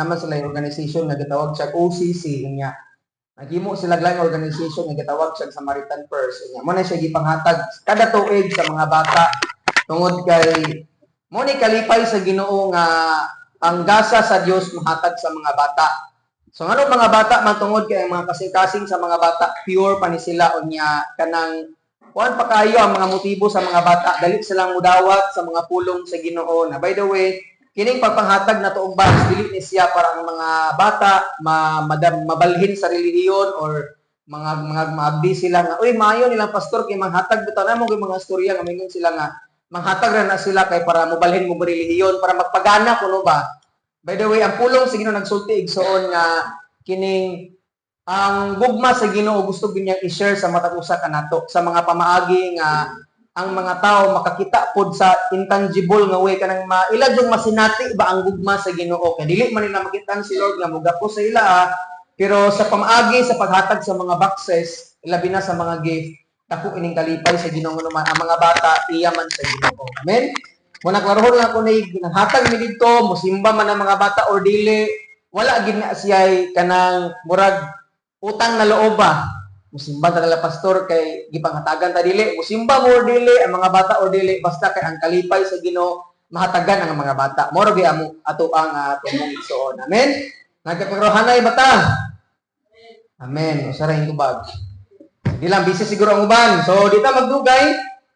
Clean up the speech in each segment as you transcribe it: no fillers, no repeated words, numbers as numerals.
Naman sila yung organization nga gitawag siya OCC. Unya naghimo sila lang organization nga gitawag siya Samaritan Purse. Unya mo na siya gipanghatag kada tuig sa mga bata tungod kay mo ni kalipay sa Ginoo nga ang gasa sa Dios mahatag sa mga bata. So ngano mga bata man? Tungod kay ang mga kasing-kasing sa mga bata pure pa ni sila. Unya kanang kuan pa kayo ang mga motibo sa mga bata, dali silang mudawat sa mga pulong sa Ginoo. Na by the way, kining pagpanghatag na tuog box, dili ni siya para ang mga bata ma, madam, mabalhin sa relihiyon or mga maagdi sila nga, "Uy, maayo nilang pastor kay manghatag bitaw na mo." Mga storya nga mingon sila nga manghatag ra na sila kay para mobalhin mo relihiyon, para magpagana kuno ba. By the way, ang pulong sa Ginoo nagsulti, igsoon, nga kining ang gugma sa Ginoo gusto gyud niyang i-share sa matag usa kanato sa mga pamaagi nga ang mga tao makakita pod sa intangible nga way, kanang maila jung masinati ba ang gugma sa Ginoo, kay dili man nila makitan si Lord nga mugapos sa ila, ah. Pero sa pamaagi sa paghatag sa mga boxes, labi na sa mga gift, dako ining kalipay sa Ginoo naman ang mga bata iya man sa Ginoo. Amen. Muna klarohon lang ko ni hatag mi didto, musimba man ang mga bata or dili, wala gid na siya kanang murag utang na loob ba. Musimba ta nila pastor kay gipanghatagan ta. Dili, musimba mo or dili ang mga bata or dili, basta kay ang kalipay sa Ginoo mahatagan ang mga bata. Moro gyud amo ato ang tumong, igsoon. Amen. Nagkaklarohanay ba ta? Amen. Usa ra yung tubag. Di lang busy siguro ang uban. So di ta magdugay,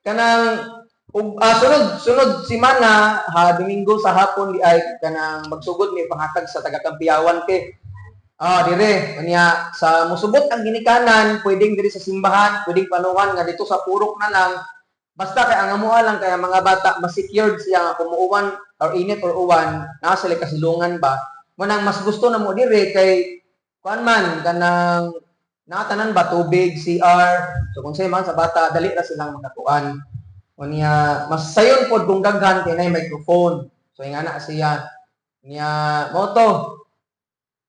kanang ug sunod sunod semana ha, Domingo sa hapon di ay kanang magsugod mi panghatag sa taga Kampiyawan kay dire unya sa musubot ang ginikanan, pwedeng diri sa simbahan, pwedeng panuhan nga dito sa purok na lang, basta kay ang amuha lang kay ang mga bata ma-secured siya nga kung muuwan or init or uwan, naa sila kasilungan ba. Mo nang mas gusto na mo dire kay kuan man, kanang natanan ba, tubig, CR. So kung say man sa bata, dali ra silang makakuan. Unya mas sayon pod kung daghan kay nay microphone. So ingana siya niya mo to.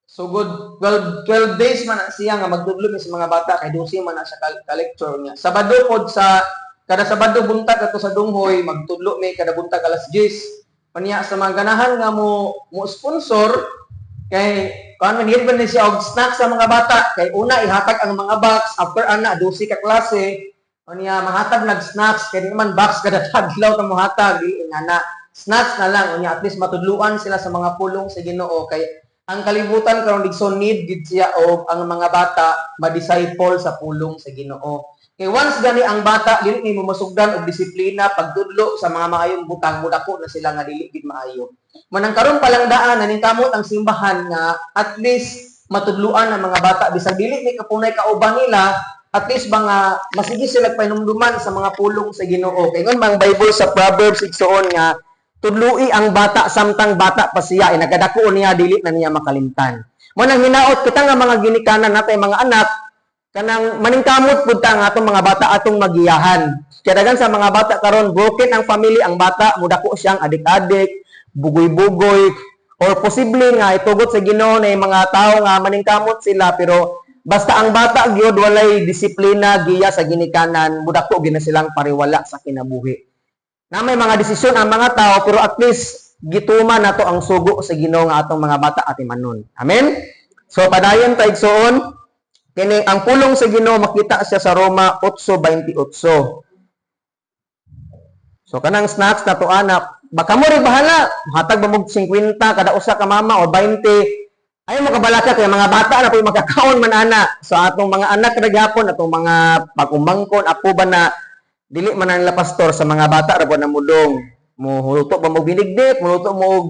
Sugod 12 12 days man na siya nga magtudlo mi sa mga bata kay 12 man na siya ka lecture niya. Sabado pod, sa kada Sabado buntag ato sa Dunghoy magtudlo mi kada buntag alas 10. Unya sa mga ganahan nga mo mo sponsor, kay kuan man, ba ni siya og snack sa mga bata, kay una ihatag ang mga box, after ana 12 ka klase, unya mahatag nag snacks, kay di naman box kada adlaw ta mohatag, dili nga na snacks na lang. Unya at least matudluan sila sa mga pulong sa Ginoo, kay ang kalibutan karon, igsoon, need gid siya og ang mga bata ma-disciple sa pulong sa Ginoo. Kay once gani ang bata dili nimo masugdan og disiplina, pagtudlo sa mga maayong butang, mudako na sila nga dili gid maayo. Manang karon pa lang daan naningkamot ang simbahan nga at least matudluan ang mga bata bisag dili ni kapunay kauban nila, at least mga masige sila pahinumduman sa mga pulong sa Ginoo. Kay ngon mang Bible sa Proverbs, igsoon, nga tudlui ang bata samtang bata pa siya, ay nagadako niya dili na niya makalimtan. Mo nang hinaot kita nga mga ginikanan natay mga anak, kanang maningkamot pud ta nga atong mga bata atong magiyahan. Kaya daghan sa mga bata karon broken ang family, ang bata mudako siyang adik-adik, bugoy-bugoy, or posible nga itugot sa Ginoo na yung mga tao nga maningkamot sila, pero basta ang bata gyud walay disiplina, giya sa ginikanan, mudako gyud na silang pariwala sa kinabuhi. Na may mga desisyon ang mga tao, pero at least gituman nato ang sugo sa Ginoo nga atong mga bata atimanon. Amen. So padayon ta, igsoon. Kini ang pulong sa Ginoo makita siya sa Roma 8:28. So kanang snacks na to anak, baka mo rin bahala, hatag ba mo 50 kada usa ka mama o 20. Ay mo kabalaka kay mga bata na po makakaon man ana. So atong mga anak ra gyapon, atong mga pag-umangkon, apo ba na dili man na nila pastor, sa mga bata ra na mudong. Mo luto ba mo binigdit, muluto mo og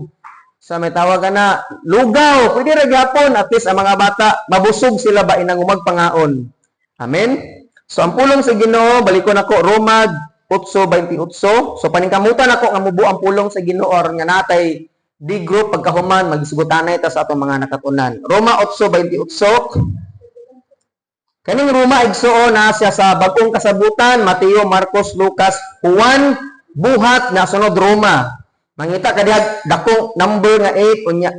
sa may tawag na lugaw, pwede ra gyapon, at least ang mga bata mabusog sila ba inang umagpangaon. Amen. So ang pulong sa Ginoo, balikon ako Roma 8:28. So paningkamutan ako nga mubuo ang pulong sa Ginoo aron nga natay di group pagkahuman magisgutanay ta sa atong mga nakatunan. Roma 8:28. Kaning Roma, igsuon, na siya sa Bagong Kasabutan, Mateo, Marcos, Lucas, Juan, Buhat na sunod Roma. Mangita ka diha dakong number nga 8, unya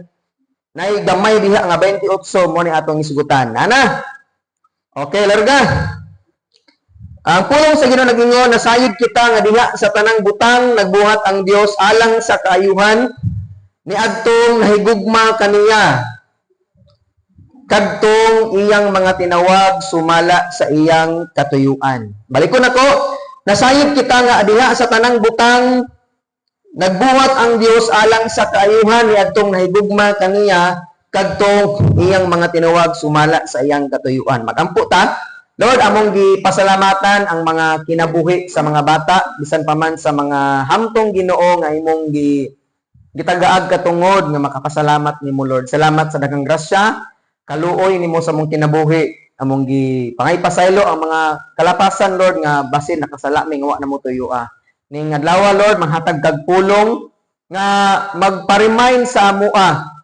nay gamay diha nga 28, mo ni atong isugutan. Ana. Okay, larga. Ang pulong sa Ginoo nagingon, nasayod kita nga diha sa tanang butang nagbuhat ang Dios alang sa kaayuhan. Niadtong nahigugma kaniya kadtong iyang mga tinawag sumala sa iyang katuyuan. Balikon nako, nasayod kita nga diha sa tanang butang nagbuhat ang Dios alang sa kaayuhan niadtong nahigugma kaniya kadtong iyang mga tinawag sumala sa iyang katuyuan. Magampo ta. Lord, among gipasalamatan ang mga kinabuhi sa mga bata bisan pa man sa mga hamtong, Ginoo, nga imong gitagaag katungod nga makapasalamat nimo, Lord. Salamat sa daghang grasya, kaluoy nimo sa among kinabuhi. Among gi pangaypasaylo ang mga kalapasan, Lord, nga basin nakasala mi nga wa namo tuyoa. Ning adlaw, Lord, manghatag kag pulong nga magpa-remind sa amoa.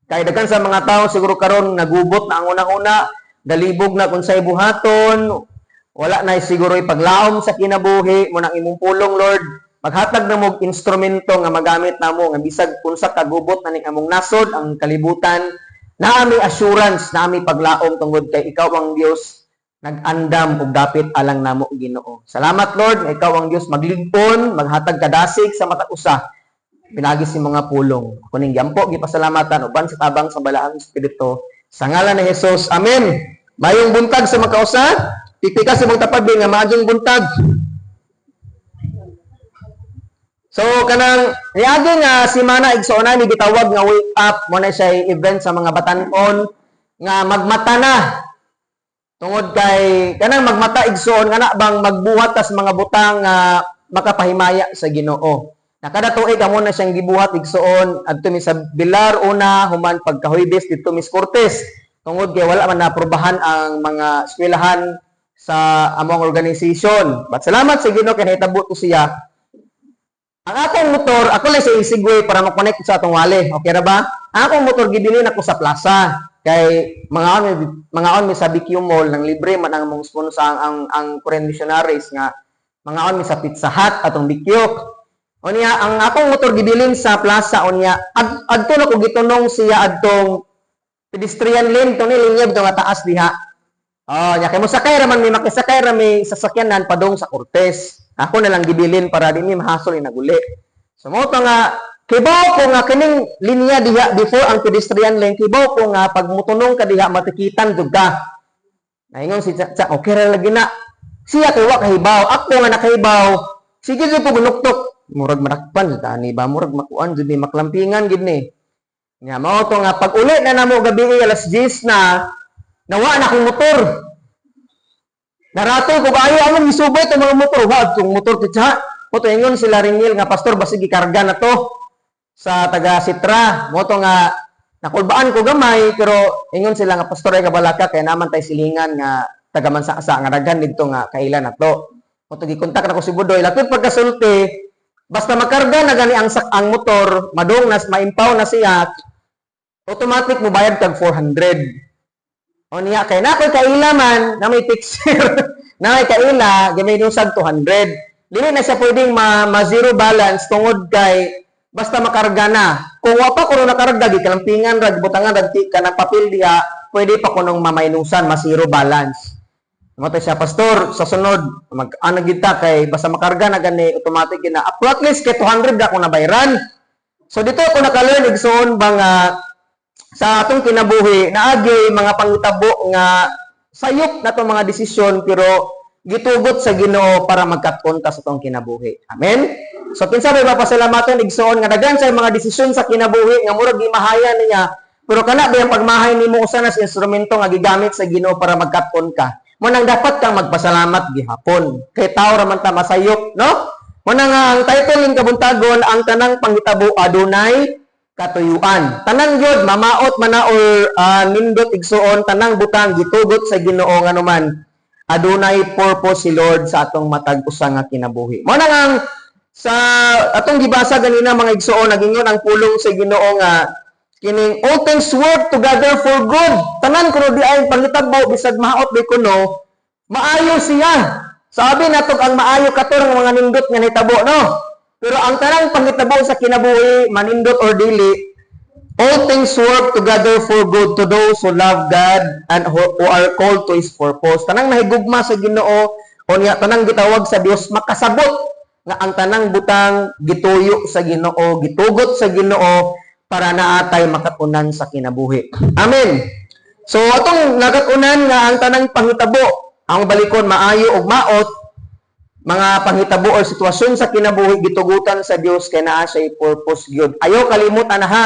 Kay daghan sa mga tao siguro karon nagubot na ang una-una, dalibog na kung say buhaton, wala na siguro ipaglaom sa kinabuhi mo. Nang imong pulong, Lord, maghatag na mo instrumento nga magamit namo nga bisag unsa kagubot na ning among nasod, ang kalibutan, naa mi assurance, naa mi paglaom tungod kay ikaw ang Dios nag-andam og dapit alang namo, Ginoo. Salamat, Lord, nga ikaw ang Dios magligpon, maghatag kadasig sa matag usa pinagi si mga pulong. Ako ning giampo, gipasalamatan uban sa tabang sa Balaang Espiritu. Sa ngalan ni Jesus. Amen. Mayong buntag sa makausa. Pipika sa mong tapad nga maayong buntag. So kanang niagi nga simana, igsoon, ni gitawag nga Wake Up mo na siya, event sa mga batanon nga magmata na. Tungod kay kanang magmata, igsoon, nga na bang magbuhat tas mga butang nga makapahimaya sa Ginoo. Na kada tuig amo na siyang gibuhat, igsoon. Adto mi sa Bilar una, human pagka Huwebes didto mi sa Cortes. Tungod kay wala man naaprubahan ang mga eskwelahan sa among organization. But salamat sa Ginoo kay nahitabo to siya. Ang akong motor, ako lang sa i-segue para ma-connect sa atong wali. Okay ra ba? Ang akong motor gibilin ako sa plaza. Kay mga on mi sa BQ Mall nang libre man ang among sponsor, ang Korean missionaries, nga mga on mi sa Pizza Hut atong BQ. Unya ang akong motor gibilin sa plaza, unya adto na ko gitunong siya adtong pedestrian lane to ni linya bitaw nga taas diha. Oh, nya kay mosakay ra man mi, makisakay ra mi sasakyanan padung sa Cortes. Ako na lang gibilin para di mi mahasol inaguli. So mo to nga kibaw ko nga kining linya diha before ang pedestrian lane, kibaw ko nga pag mutunong ka diha matikitan jud ka. Naingon si Cha, okay ra lagi na. Siya kay wa kahibaw, ako nga nakahibaw. Sige jud ko gunuktok. Murag marakpan tani ba, murag makuan jud ni, maklampingan gid ni. Nga mao to nga pag uli na namo gabi alas 10 na, nawa na akong motor. Narato ko kaayo among gisubay itong mga motor. Wa itong motor titsa. Mo to ingon sila ringil nga, "Pastor, basig gikarga na to sa taga Sitra." Mo to nga nakulbaan ko gamay, pero ingon sila nga, "Pastor, ay kabalaka kay naman tay silingan nga taga Mansasa nga daghan didto nga kaila na to." Mo to gikontak na ko si Budoy. Lapit pagkasulti, basta makarga na gani ang motor, madung nas maimpaw na siya, automatic mo bayad kag 400. O niya, kay na ako'y kaila man, na may picture, na may kaila, gaminusan 200. Dili na siya pwedeng ma zero balance tungod kay basta makarga na. Kung wa pa kuno nakarga, gikalampingan ra, gibutangan ra ka ng papel diha, pwede pa kunong mamainusan, ma zero balance. Mo siya, "Pastor, sa sunod, mag ano gid ta kay basta makarga na gani, automatic gina." At least kay 200 ako nabayran. So dito ako naka-learn, igsoon ba, nga sa atong kinabuhi naagi mga pangitabo nga sayop na tong mga desisyon pero gitugot sa Ginoo para magkat-on ta sa atong kinabuhi. Amen. So kinsa may mapasalamatan, igsoon, nga daghan sa mga desisyon sa kinabuhi nga murag gimahaya niya, pero kana ba yung pagmahay nimo usa na sa instrumento nga gigamit sa Ginoo para magkat-on ka? Mo nang dapat kang magpasalamat gihapon. Kay tao ra man ta, masayop, no? Mo na nga ang title ning kabuntagon, "Ang Tanang Panghitabo Adunay Katuyuan." Tanan gyud, mamaot man na or nindot, igsuon, tanang butang gitugot sa Ginoo nganuman adunay purpose si Lord sa atong matag usa nga kinabuhi. Mo na nga ang sa atong gibasa ganina, mga igsuoon, nagingon ang pulong sa Ginoo nga kining all things work together for good. Tanan kuno di ay pangitabo, bisag maot di kuno, maayo siya. Sabi nato ang maayo kato ng mga nindot nga nitabo, no? Pero ang tanang pangitabo sa kinabuhi, manindot or dili, all things work together for good to those who love God and who are called to His purpose. Tanang nahigugma sa Ginoo o niya tanang gitawag sa Dios makasabot nga ang tanang butang gituyo sa Ginoo, gitugot sa Ginoo para magkat-on ta sa atong kinabuhi. para naa tay makatunan sa kinabuhi. Amen. So atong nakatunan nga ang tanang panghitabo, ang balikon, maayo ug maot, mga panghitabo or sitwasyon sa kinabuhi, gitugutan sa Dios kay naa siya purpose gyud. Ayaw kalimot ana ha.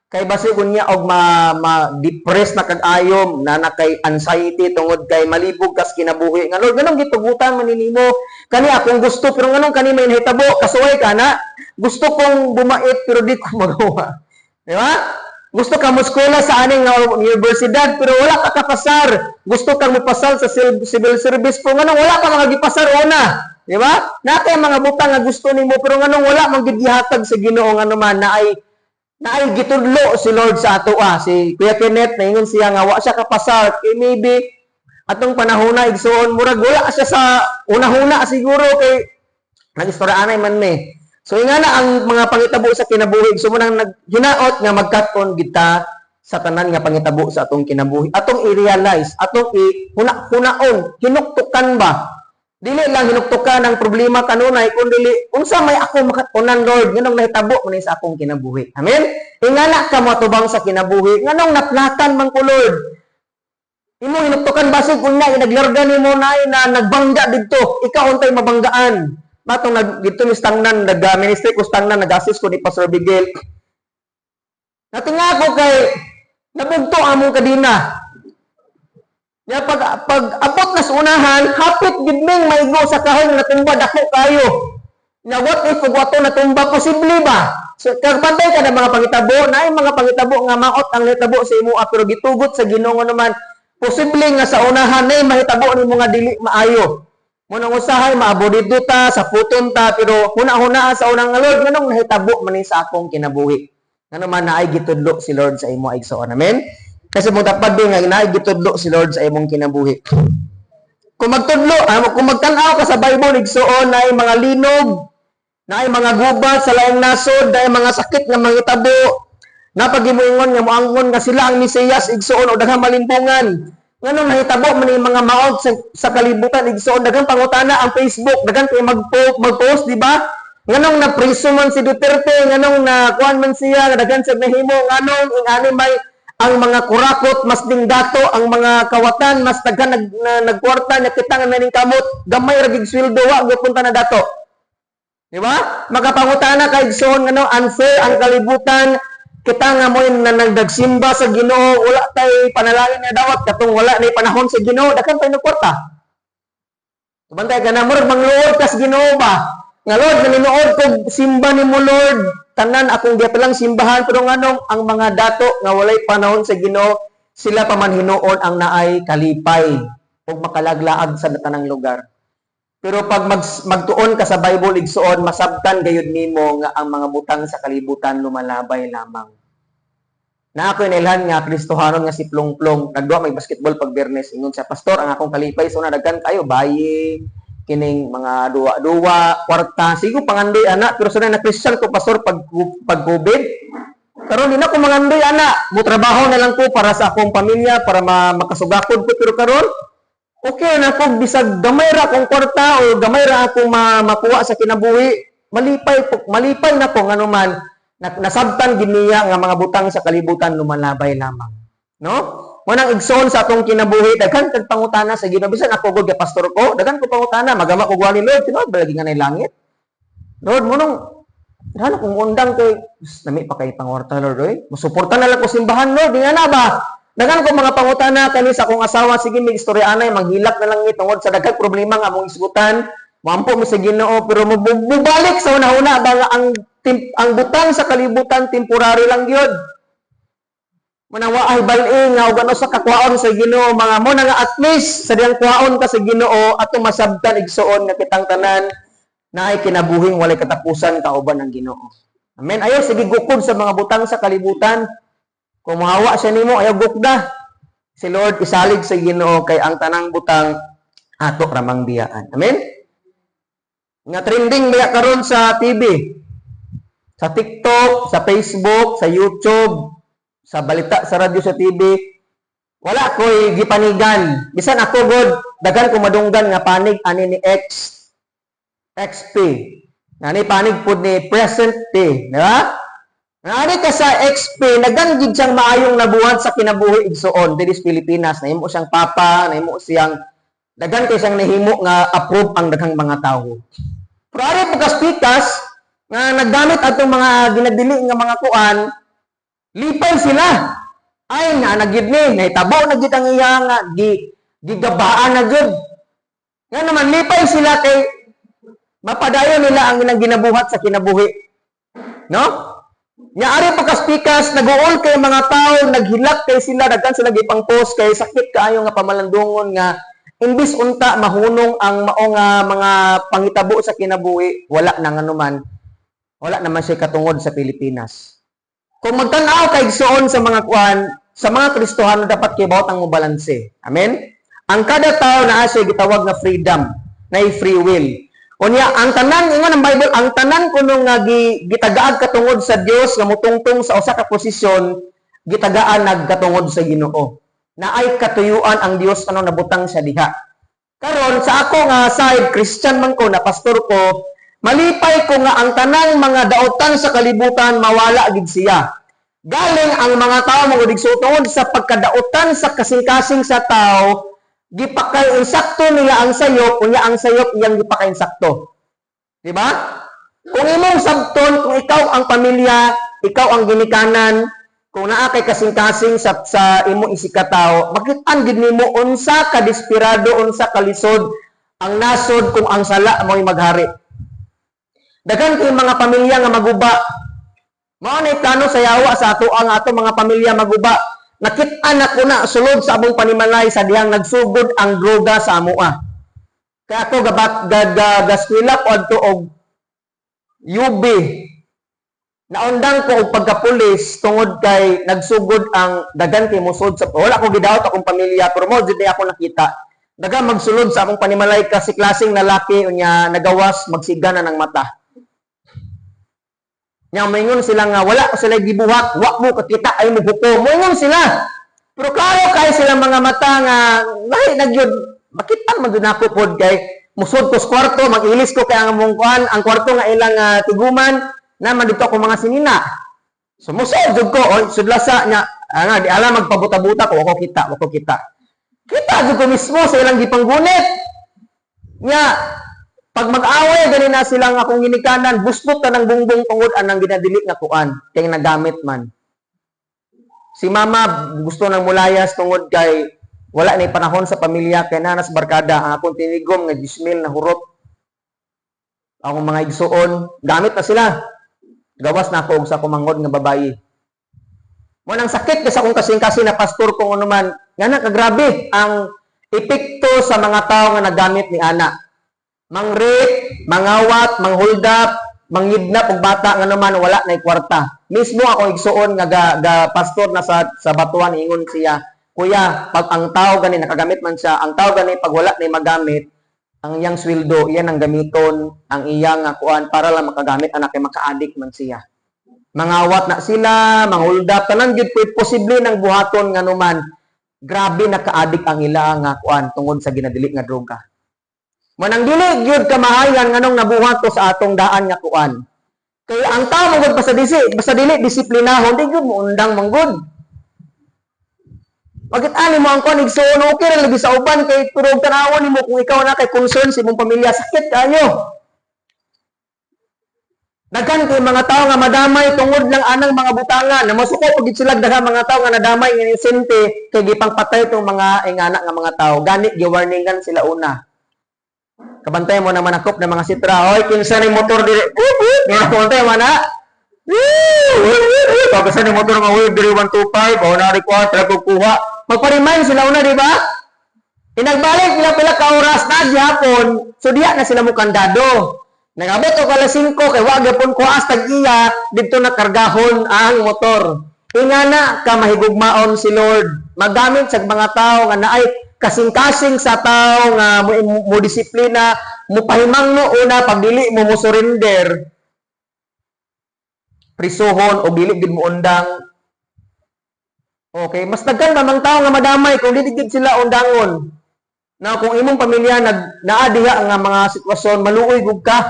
Kay basi unya og ma depress na kag ayom na na kay anxiety tungod kay malibog kas kinabuhi nga, "Lord, nganong gitugutan man nimo kani? Akong gusto, pero nganong kani may nahitabo?" Kasuway ka na, gusto kong bumait pero di ko magawa. Di ba? Gusto ka mo sa aning nga universidad pero wala ka kapasar. Gusto kang mopasar sa civil service pero nganong wala ka mga gipasar una? Di ba? Naa kay mga butang nga gusto nimo pero nganong wala man gid gihatag sa Ginoo? Ngano man naay gitudlo si Lord sa ato ah. Si Kuya Kenneth, naingon siya nga wa siya kapasar kay maybe atong panahona, igsuon, murag wala siya sa unahuna siguro kay nag-istorya anay man me. So nga na ang mga pangitabo sa kinabuhi, so mo nang naghinaot nga magkat-on kita sa tanan nga pangitabo sa atong kinabuhi. Atong i-realize, atong i-huna-hunaon, hinuktukan ba? Dili lang hinuktukan ang problema kanunay, kun dili unsa may ako makat-unan, Lord, nganong nahitabo man ni sa akong kinabuhi. Amen. Ingana ka moatubang sa kinabuhi, nganong naplatan man ko, Lord? Imo hinuktukan, basig unya inaglarga nimo na na nagbangga didto, ikaw untay mabanggaan. Matong nag didto mi Tangnan, nag ministry ko sa Tangnan, nag-assist ko ni Pastor Miguel. Natinga ko kay nabugto among kadina. Ya pag abot na sa unahan, hapit gid ming maigo sa kahoy nga natumba, dako kayo. Na what if ug wato natumba, posible ba? So kabantay ka na mga pangitabo, naay mga pangitabo nga maot ang nahitabo sa imo pero gitugot sa Ginoo naman posible nga sa unahan nay mahitabo nimo nga dili maayo. Munang usahay maabot dito ta sa puton ta, pero huna-huna sa unang nga, "Lord, nganong nahitabo man ni sa akong kinabuhi?" Ngano man naay gitudlo si Lord sa imo, igsoon. Amen. Kasi mo tapad din nga naay gitudlo si Lord sa imong kinabuhi. Kung magtudlo, kung magtan-aw ka sa Bible, igsoon, naay mga linog, naay mga gubat sa laing nasod, naay mga sakit nga mangitabo, napagimoingon nga moangkon nga sila ang Mesiyas, igsoon, o daghang malimbungan. Nganong nahitabo man yung mga maot sa kalibutan, igsoon? Daghang pangutana ang Facebook, daghan kay mag-post, di ba? Nganong napriso man si Duterte, nganong na kuan man siya, daghan sa nahimo, nganong ingani may ang mga kurakot mas dingdato, ang mga kawatan mas daghan nagkwarta nya kita nga naning kamot gamay ra gig sweldo, wa gyud punta na dato. Di ba? Makapangutana kay, igsoon, ngano unfair ang kalibutan? Kita nga mo na nagdagsimba sa Ginoo, wala tay panalangin nga dawat katong wala nay panahon sa Ginoo, daghan tay kwarta. Bantay ka na, murag mangluod ka sa Ginoo ba? Nga, "Lord, naninuod ko simba nimo, Lord. Tanan akong giapilang simbahan, pero nganong ang mga dato nga walay panahon sa Ginoo, sila pa man hinuon ang naay kalipay ug makalaglaag sa tanang lugar?" Pero pag magtuon ka sa Bible, igsuon, masabtan gayud nimo nga ang mga butang sa kalibutan lumalabay lamang. Na ako inilhan nga Kristohanon nga si Plong Plong, nagduwa may basketball pag Biyernes, ingon siya, "Pastor, ang akong kalipay so na daghan kayo bayi kining mga duwa-duwa, kwarta. Sigo pangandoy ana, pero sa na Christian ko, Pastor, pag COVID. Karon di na ko mangandoy ana, mo trabaho na lang ko para sa akong pamilya, para makasugakod ko, pero karon okay na ko bisag gamay ra akong kwarta o gamay ra akong makuha sa kinabuhi, malipay po, malipay na ko." Ngano man nasabtan gid niya nga mga butang sa kalibutan lumalabay lamang. No? Mo nang, igsoon, sa atong kinabuhi, daghan kag pangutana sa Ginoo. Bisan ako gud pastor ko, daghan ko pangutana, magama ko gwali, "Lord, tinuod ba lagi nga nay langit? Lord, mo nung daghan akong undang kay nami pa kay pangwarta, Lord, oy. Musuporta na lang ko simbahan, Lord, di nga na ba?" Daghan ko mga pangutana kani sa akong asawa, sige mig istorya anay, manghilak na lang ni tungod sa daghang problema nga among isgutan. Moampo mi sa Ginoo, pero mubalik sa una-una ba nga ang butang sa kalibutan temporary lang gyud. Manang waay bal-i nga og ano sa kakuhaon sa Ginoo, mga mo na nga at least sa diyang kuhaon ka sa Ginoo, atong masabtan, igsuon, nga kitang tanan naay kinabuhing walay katapusan kauban ang Ginoo. Amen. Ayaw sige gukod sa mga butang sa kalibutan. Kung mohawa siya nimo, ayaw gukda. Si Lord, isalig sa Ginoo kay ang tanang butang ato ramang biyaan. Amen. Nga trending baya karon sa TV, sa TikTok, sa Facebook, sa YouTube, sa balita sa radyo, sa TV, wala ko'y gipanigan. Bisan ako god, daghan ko madunggan nga panig ani ni X XP. Nani panig pud ni present P, di ba? Nga ari ka sa XP, daghan gid siyang maayong nabuhat sa kinabuhi, igsuon, diri sa Pilipinas. Nahimo siyang papa, nahimo siyang daghan kay siyang nahimo nga approve ang daghang mga tawo. Pero ari po kas pikas nga naggamit atong mga ginadili nga mga kuan, lipay sila. Ay, na na gid ni, nahitabo na gid ang iya nga gi gigabaan na gid. Nga naman lipay sila kay mapadayon nila ang ilang ginabuhat sa kinabuhi. No? Nya ari pa kas pikas, nag-uol kay mga tao, naghilak kay sila, daghan sila gipang post kay sakit kaayo nga pamalandungon nga imbis unta mahunong ang mao nga mga pangitabo sa kinabuhi, wala na nganuman. Wala naman siya katungod sa Pilipinas. Kung magtan-aw kay igsuon sa mga kuan, sa mga Kristohano, dapat kibawt ang mobalanse. Amen? Ang kada tao naa siya gitawag nga freedom, na free will. Unya, ang tanan, ingon ang Bible, ang tanan kuno nga gitagaag katungod sa Dios nga mutungtong sa usa ka posisyon, gitagaan nagkatungod sa Ginoo. Naay katuyuan ang Dios ano nabutang siya diha. Karon sa ako nga side, Christian man ko, na pastor ko, malipay ko nga ang tanang mga daotan sa kalibutan mawala gid siya. Galing ang mga tao mga tungod sa pagkadaotan sa kasing-kasing sa tao, gipakay insakto nila ang sayop, unya ang sayop iyang gipakay insakto. Di ba? Kung imong sabton, kung ikaw ang pamilya, ikaw ang ginikanan, kung naa kay kasing-kasing sa imo isigkatawo, makit-an gid nimo unsa ka desperado, unsa ka lisod ang nasod kung ang sala mo'y maghari. Daghan kay mga pamilya nga maguba. Mao na plano sa yawa sa ato ang ato mga pamilya maguba. Nakit-an nako na sulod sa among panimalay sa dihang nagsugod ang droga sa amoa. Kaya ako gabat ga, ga, gaskwela ko adto og UB. Naundang ko og pagkapulis tungod kay nagsugod ang dagan kay musod sa, wala ko gidawat akong pamilya, pero mo jud ako nakita. Dagan magsulod sa among panimalay kasi klaseng lalaki, unya nagawas magsiga na ng mata. Nya maingon sila nga wala ko sila gibuhat, wa mo kakita ay mo hukom. Moingon sila. Pero klaro kay sila mga mata nga lahi na gyud, makita man jud nako pod kay musod ko sa kwarto, mag-ilis ko kay ang among kuan, ang kwarto nga ilang tiguman na man dito ako mga sinina. So musod jud ko, oy sudlasa nya nga di alam magpabuta-buta ko, wako kita, wako kita. Kita jud ko mismo sa ilang gipanggunit. Nya pag mag-away gani na silang akong ginikanan, busbot ta ng bungbong tungod anang ginadili nga kuan kay nagamit man. Si mama gusto nang mulayas tungod kay wala na panahon sa pamilya kay nanas barkada. Ang akong tinigom nga 10,000 na hurot. Akong mga igsuon, gamit na sila. Gawas na ako og sa kumangod nga babayi. Mo nang sakit kasi akong kasing-kasing na pastor kung ano man, nga na kagrabe ang epekto sa mga tao nga nagamit ni ana. Mang-rape, mangawat, mang-hold up, mangidnap og bata nga naman wala na kwarta. Mismo ako igsuon nga ga pastor na sa Batuan, ingon siya, "Kuya, pag ang tao gani nakagamit man siya, ang tao gani pag wala na magamit, ang iyang sweldo, iyan ang gamiton, ang iyang nga kuan para lang makagamit anak kay maka-addict man siya." Mangawat na sila, mang-hold up, tanan gyud po posible nang buhaton nga numan. Grabe naka-addict ang ila nga kuan tungod sa ginadili nga droga. Manang dili gyud kamahayan nganong nabuhat to sa atong daan nga kuan. Kay ang tao manggod basta disi, basta dili disiplinahon, di gyud mo undang manggod. Bakit ani mo ang kuan, igsuon, okay ra lagi sa uban kay pero tanawon nimo kung ikaw na kay concern sa imong pamilya, sakit kayo. Daghan kay mga tao nga madamay tungod lang anang mga butangan na masuko pag sila, daghan mga tao nga nadamay nga inosente kay gipangpatay tong mga ingana nga mga tao. Gani giwarningan sila una. Kabantay mo naman akop ng mga sitra. "Hoy, kinsa ni motor dire?" Nga kabantay mo na. "Pagkasa ni motor nga wave dire 125, o na ko try ko kuha." Magpa-remind sila una, di ba? Inagbalik sila pila ka oras na gihapon, so diya na sila mo kandado. Nagabot og alas 5 kay wa gyapon kuha tag iya didto na kargahon ang motor. Ingana ka mahigugmaon si Lord. Magamit sa mga tao nga naay kasing-kasing sa tao nga mo disiplina, mo pahimangno una, pag dili mo mo surrender, prisuhon o dili gid mo undang. Okay, mas daghan ba mang tao nga madamay kung dili gid sila undangon. Na kung imong pamilya nag naa diha nga mga sitwasyon, maluoy gud ka.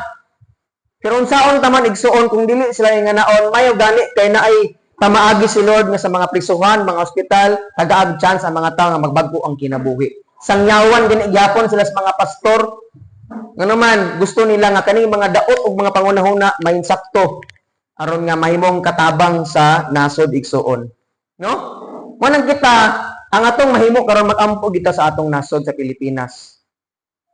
Pero unsaon ta man, igsuon, kung dili sila inganaon, mayo gani kay naay pamaagi si Lord nga sa mga prisuhan, mga ospital, tagaag chance ang mga tao nga magbag-o ang kinabuhi. Sangyawan gani gyapon sila sa mga pastor. Ngano man, gusto nila nga kaning mga daot ug mga pangunahuna mainsakto aron nga mahimong katabang sa nasod, igsuon. No? Mo nang kita ang atong mahimo karon, mag-ampo kita sa atong nasod sa Pilipinas.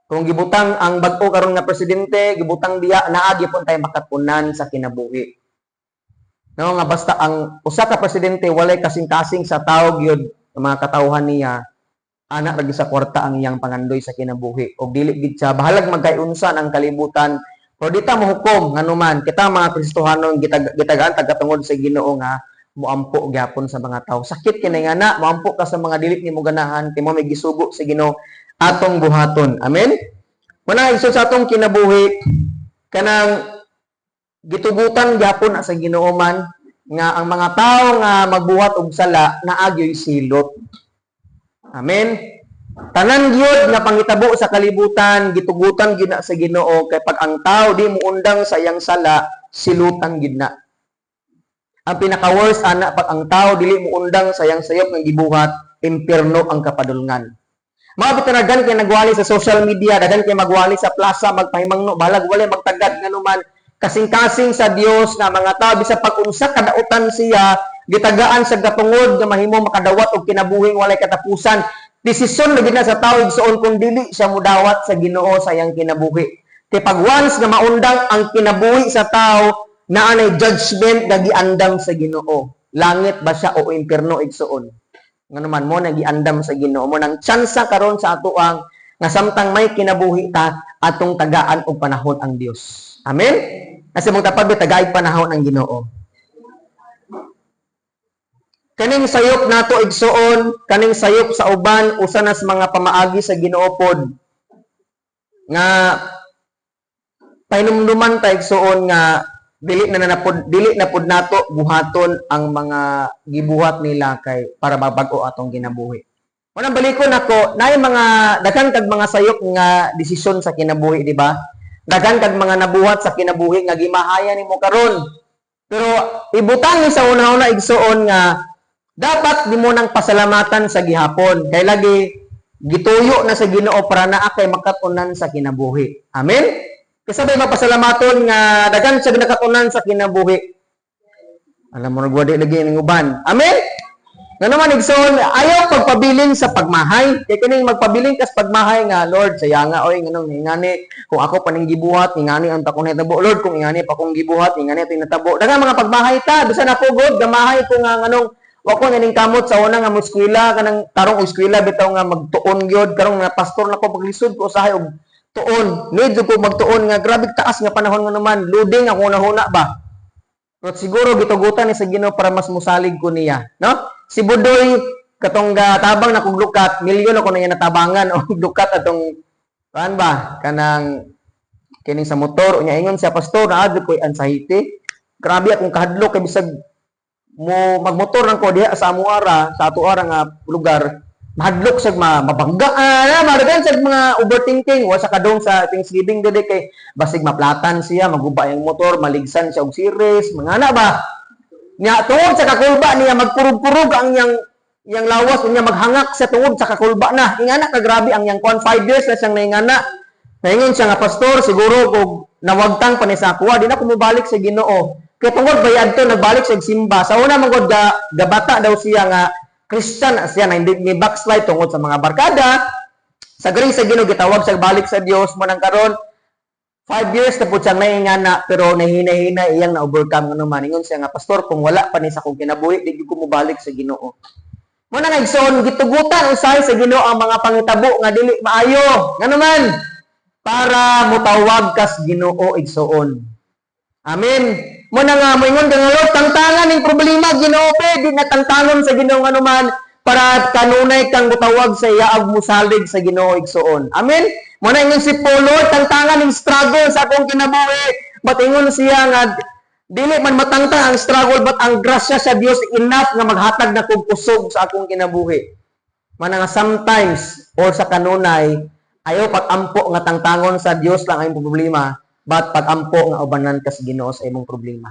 Kung gibutang ang bag-o karon nga presidente, gibutang diya, naa gyapon tay makatunan sa kinabuhi. No, nga basta ang usa ka presidente walay kasing-kasing sa tao gyud, ang mga katawhan niya, ana ra gyud sa kwarta ang iyang pangandoy sa kinabuhi. Og dili gid siya bahalag magkayunsa ang kalibutan. Pero di ta mohukom, nganuman kita mga Kristohanon gitagaan tagatungod sa Ginoo nga moampo gyapon sa mga tao. Sakit kini nga na moampo ka sa mga dili nimo ganahan kay mo may gisugo sa Ginoo atong buhaton. Amen. Muna igsoon, sa atong kinabuhi, kanang gitugutan gyapon na sa Ginoo man nga ang mga tao nga magbuhat og sala naa gyoy silot. Amen. Tanan gyud nga pangitabo sa kalibutan, gitugutan gyud na sa Ginoo kay pag ang tao di muundang sa iyang sala, silutan gyud na. Ang pinaka worst ana, pag ang tao dili muundang sa iyang sayop nga gibuhat, impierno ang kapadulngan. Mga bitanagan kay nagwali sa social media, daghan kay magwali sa plaza, magpahimangno, balag wala magtagad, nganuman kasing-kasing sa Dios nga mga tao bisa pag-unsa kadautan siya, gitagaan sa gatungod nga mahimo makadawat og kinabuhing walay katapusan. Desisyon na gid na sa tao, igsuon, kung dili siya mudawat sa Ginoo sa iyang kinabuhi. Kay pag once nga maundang ang kinabuhi sa tao, naa nay judgment nga giandam sa Ginoo. Langit ba siya o impierno, igsuon? Ngano man mo na giandam sa Ginoo mo nang tsansa karon sa atoang nga samtang may kinabuhi ta, atong tagaan og panahon ang Dios. Amen. Kasi mong tapad tagaig panahon ang Ginoo. Kaning sayop nato, igsuon, kaning sayop sa uban, usa na sa mga pamaagi sa Ginoo pod nga pahinumduman ta, igsuon, nga dili na pod nato buhaton ang mga gibuhat nila kay para mabag-o atong kinabuhi. Unang balikon nako, naay mga daghan kag mga sayop nga desisyon sa kinabuhi, di ba? Daghan kag mga nabuhat sa kinabuhi nga gimahaya nimo karon. Pero ibutang ni sa una-una, igsuon, nga dapat nimo nang pasalamatan sa gihapon kay lagi gituyo na sa Ginoo para naa kay makatunan sa kinabuhi. Amen? Kasi bay mapasalamaton nga daghan siya nakatunan sa kinabuhi? Alam mo, nagwadi lagi ning uban. Amen? Nga naman, igsoon, ayaw pagpabilin sa pagmahay. Kay kining magpabilin kas pagmahay nga, "Lord, sayanga oy, nganong ingani kung ako pa ning gibuhat, ingani ang takong natabo. Lord, kung ingani pa kong gibuhat, ingani ito natabo." Daghang mga pagmahay ta, bisan ako god, gamahay ko nga nganong wa ko naning kamot sa una nga mo eskwela, kanang tarong og eskwela bitaw nga magtuon gyud. Karong nga pastor na ko, paglisod ko usahay og tuon. Need ko magtuon nga grabe taas nga panahon nga naman, loading ako na ba. Pero siguro gitugutan ni sa Ginoo para mas musalig ko niya, no? Si Budoy katong tabang na kog lukat, milyon ako na niya natabangan og lukat atong kuan ba, kanang kining sa motor. Unya ingon siya, "Pastor, naa ko anxiety. Grabe akong kahadlok kay bisag mo magmotor nang ko diha sa amuara, sa ato ara nga lugar, mahadlok sa mabangga, madagan sa mga overthinking." Wa sa kadong sa Thanksgiving dede kay basig maplatan siya, maguba yung motor, maligsan siya og series, mga ana ba. Nya tungod sa kakulba niya, magkurug-kurug ang iyang iyang lawas, unya maghangak siya tungod sa kakulba na. Ingana ka grabe ang iyang kuan, 5 years na siyang naingana. Naingon siya nga, "Pastor, siguro kung nawagtang pa ni sa akuha, di na ko mobalik sa Ginoo." Kay tungod bayad to nagbalik siya og simba. Sa una man gud ga, gabata daw siya nga Christian na siya na hindi ni backslide tungod sa mga barkada. Sa galing sa Ginoo gitawag siya balik sa Dios. Mo nang karon 5 years na po siyang naingana, pero nahina-hina iyang na-overcome. Nga naman ingon siya nga, "Pastor, kung wala pa ni sa akong kinabuhi, di gyud ko mobalik sa Ginoo." Mo na nga, igsoon, gitugutan usahay sa Ginoo ang mga pangitabo nga dili maayo. Nga naman para mutawag kas Ginoo, igsoon. Amen. Mo na nga moingon ka nga, "Lord, tangtangan ning problema, Ginoo pe," di na tangtangon sa Ginoo, nganuman para kanunay kang mutawag sa iya ug musalig sa Ginoo, igsoon. Amen. Mo na ingon si Paul, "Lord, tangtangan ning struggle sa akong kinabuhi." But ingon siya nga dili man matangtang ang struggle, but ang grasya sa Dios enough nga maghatag na kog kusog sa akong kinabuhi. Mana nga sometimes or sa kanunay, ayaw pag-ampo nga tangtangon sa Dios lang ang problema. But pag-ampo nga ubanan ka sa Ginoo sa imong problema.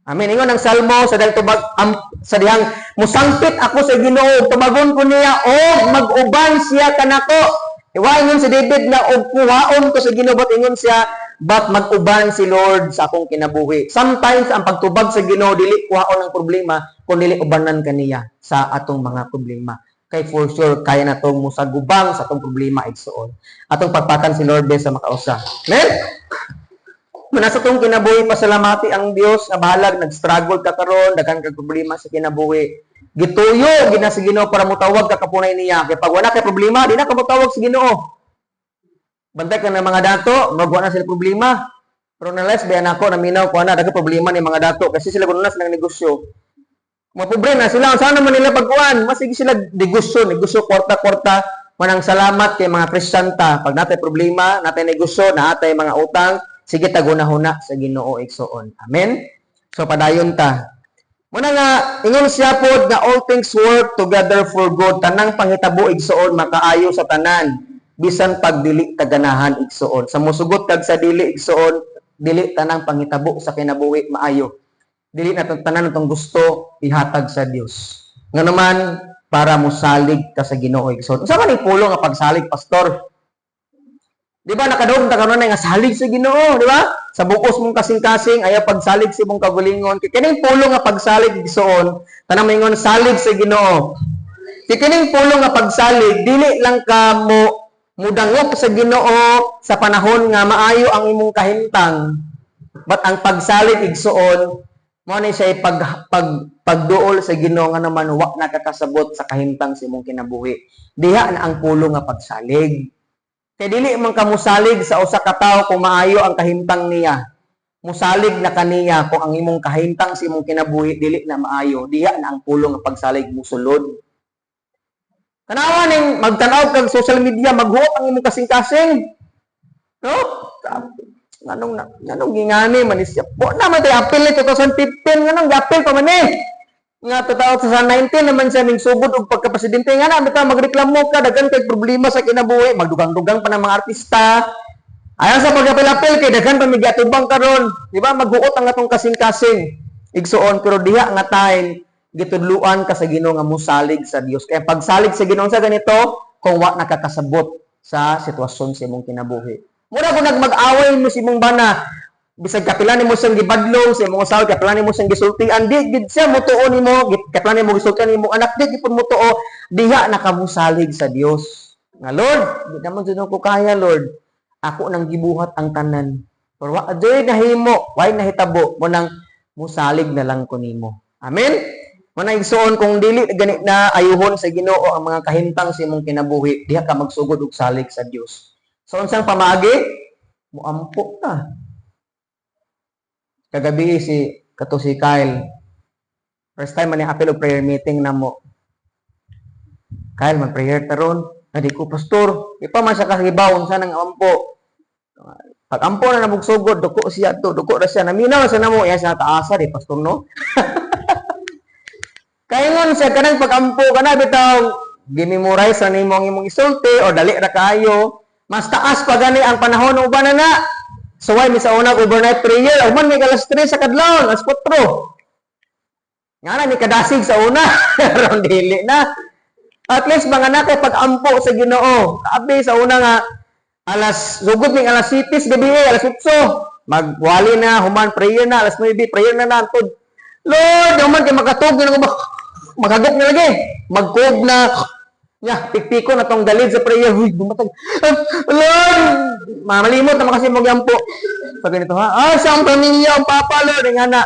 Amen. Ingon ang Salmo sa dahil tubag am, sa dihang musangpit ako sa Ginoo, tubagon ko niya og mag-uban siya kanako. Wa ingon si David na og kuhaon ko sa Ginoo, but ingon siya, but mag-uban si Lord sa akong kinabuhi. Sometimes ang pagtubag sa Ginoo dili kuhaon ang problema, kun dili ubanan kaniya sa atong mga problema. Kay for sure kaya na tong musagubang sa atong problema, igsuon. Atong pagpakan si Lord sa makausa. Amen. Muna sa tong kinabuhi, pasalamati ang Dios nga bahalag nag-struggle ka karon, daghan kag problema sa kinabuhi. Gituyo gina sa Ginoo para motawag ka kapunay niya. Kay pag wala kay problema, di na ka motawag sa Ginoo. Bantay ka ng mga dato, magwa na sila problema. Pero nalas bayan ako naminaw ko ana daghan problema ni mga dato kasi sila kuno na silang negosyo. Mapobre na sila, saan naman nila pagkuan? Masige sila negosyo, negosyo kwarta-kwarta. Manang salamat kay mga Kristiyan ta. Pag natay problema, natay negosyo, natay mga utang, sige taguna-huna sa Ginoo, igsuon. Amen. So padayon ta. Muna nga ingon siya pod nga all things work together for good. Tanang panghitabo, igsuon, makaayo sa tanan bisan pag dili taganahan, igsuon. Sa musugot kag sa dili, igsuon, dili tanang panghitabo sa kinabuhi maayo. Dili na tanan atong gusto ihatag sa Dios. Nga naman para mosalig ka sa Ginoo, igsuon. Unsa man ning pulong nga pagsalig, pastor? Di ba nakadungog ta karon nga salig sa Ginoo, di ba? Sa bukos mong kasing-kasing ayaw pagsalig sa imong kagulingon. Kay kining pulong nga pagsalig, igsuon, tanang maingon, "Salig sa Ginoo." Kay kining pulong nga pagsalig, dili lang ka mo mudangop sa Ginoo sa panahon nga maayo ang imong kahimtang. But ang pagsalig, igsuon, mo na siya pag, pag pagduol sa Ginoo nga naman wa nakakasabot sa kahimtang sa imong kinabuhi. Diha na ang pulong nga pagsalig. Kay dili man ka musalig sa usa ka tawo kung maayo ang kahimtang niya. Musalig na kaniya kung ang imong kahimtang sa imong kinabuhi dili na maayo. Diha na ang pulong nga pagsalig musulod. Tanawa ning magtanaw kag social media, maghuot ang imong kasing-kasing. No? Nganong gingani man siya? Po na man tay apil ni 2015, nganong giapil pa man eh. Nga 2019 naman siya ning sugod og pagkapresidente nga na bitaw magreklamo ka, daghan kay problema sa kinabuhi, magdugang-dugang pa ng mga artista. Ayaw sa pagapil-apil kay daghan pa may giatubang karon, di ba? Maghuot ang atong kasing-kasing, igsuon, pero diha nga time gitudluan ka sa Ginoo nga mosalig sa Dios. Kaya pagsalig sa Ginoo sa ganito kung wa nakakasabot sa sitwasyon sa imong kinabuhi. Mura kung nagmag-away mo sa imong bana, bisag kapila nimo siyang gibadlong sa imong asawa, kapila nimo siyang gisultian, di gid siya mutuo nimo, kapila nimo gisultian imong anak, di gid pud mutuo, diha nakamusalig sa Dios. Nga Lord, di naman jud ko kaya, Lord. Ako nang gibuhat ang tanan. Pero wa joy nahimo, way nahitabo mo nang musalig na lang ko nimo. Amen. Muna igsuon, kung dili gani na ayuhon sa Ginoo ang mga kahimtang sa imong kinabuhi, diha ka magsugod og salig sa Dios. So unsang pamaagi? Muampo ka. Kagabi si kato si Kyle. First time man ni apil og prayer meeting namo. "Kyle, man prayer taron." "Adi ko, pastor." Di pa man siya kahibaw unsa nang ampo. Pag ampo na nabugsugod, duko siya to, duko ra siya. Naminaw siya namo, iya siya taasa di pastor no. Kaingon siya kanang pag-ampo kana bitaw gimemorize ra nimo ang imong isulti o dali ra kaayo. Mas taas pa gani ang panahon uban na na. So why mi sa una overnight prayer, human may alas 3 sa kadlawon, alas 4. Nga na mi kadasig sa una, ron dili na. At least mga na kay pag-ampo sa Ginoo. Abi sa una nga alas sugod ning alas 7 sa gabi, alas 8. Magwali na, human prayer na, alas 9 prayer na na antod. Lord, human kay makatug na ko, magagok na lagi. Magkog na. Ya, pikpiko na tong dalid sa prayer. Huy, dumatag. Ah, Lord! Mamalimot naman kasi magyampo. Pag ganito ha. Ah, sa ang pamilya, ang papa, Lord. Nga na.